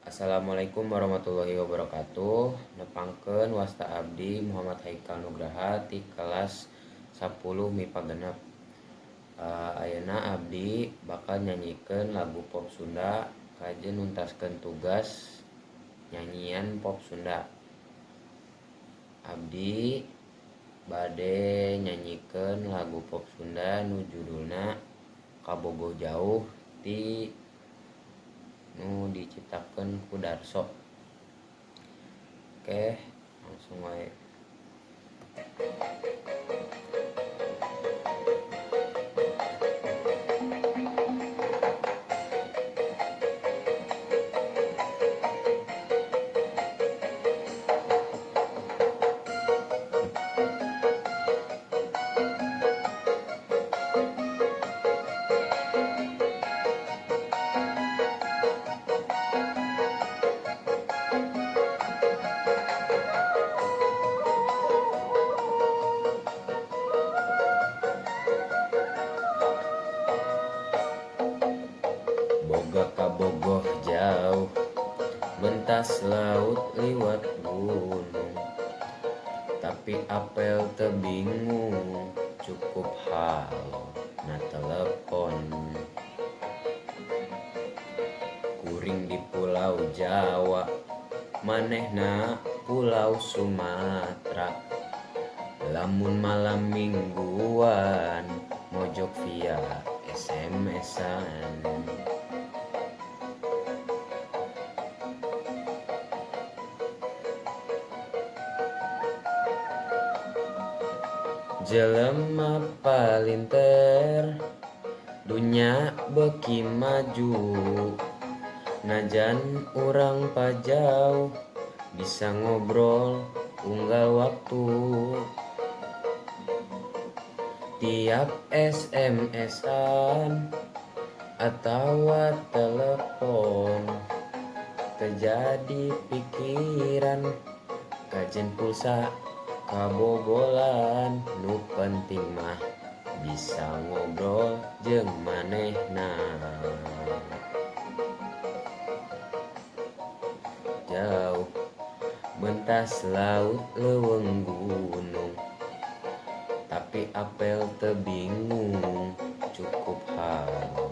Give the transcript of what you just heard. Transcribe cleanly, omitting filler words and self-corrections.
Assalamualaikum warahmatullahi wabarakatuh. Nepangkeun wasta abdi Muhammad Haikal Nugraha ti kelas 10 MIPA 6. Ayeuna abdi bakal nyanyikeun lagu pop Sunda kajen nuntaskeun tugas nyanyian pop Sunda. Abdi bade nyanyikeun lagu pop Sunda nu judulna Kabogoh Jauh ti nu diciptakeun ku Darso. Oke, langsung wae. Boga kabogoh jauh, mentas laut liwat gunung, tapi apel teu bingung, cukup halo na telepon. Kuring di pulau Jawa, manehna pulau Sumatera. Lamun malam mingguan mojok via SMS-an. Jelema palinter, dunya beuki maju, najan urang pajauh bisa ngobrol unggal waktu. Tiap SMS-an atawa telepon terjadi pikiran kajen pulsa kabobolan, nu penting mah bisa ngobrol jeung manehna. Jauh mentas laut leuweung gunung, tapi apel teu bingung, cukup halo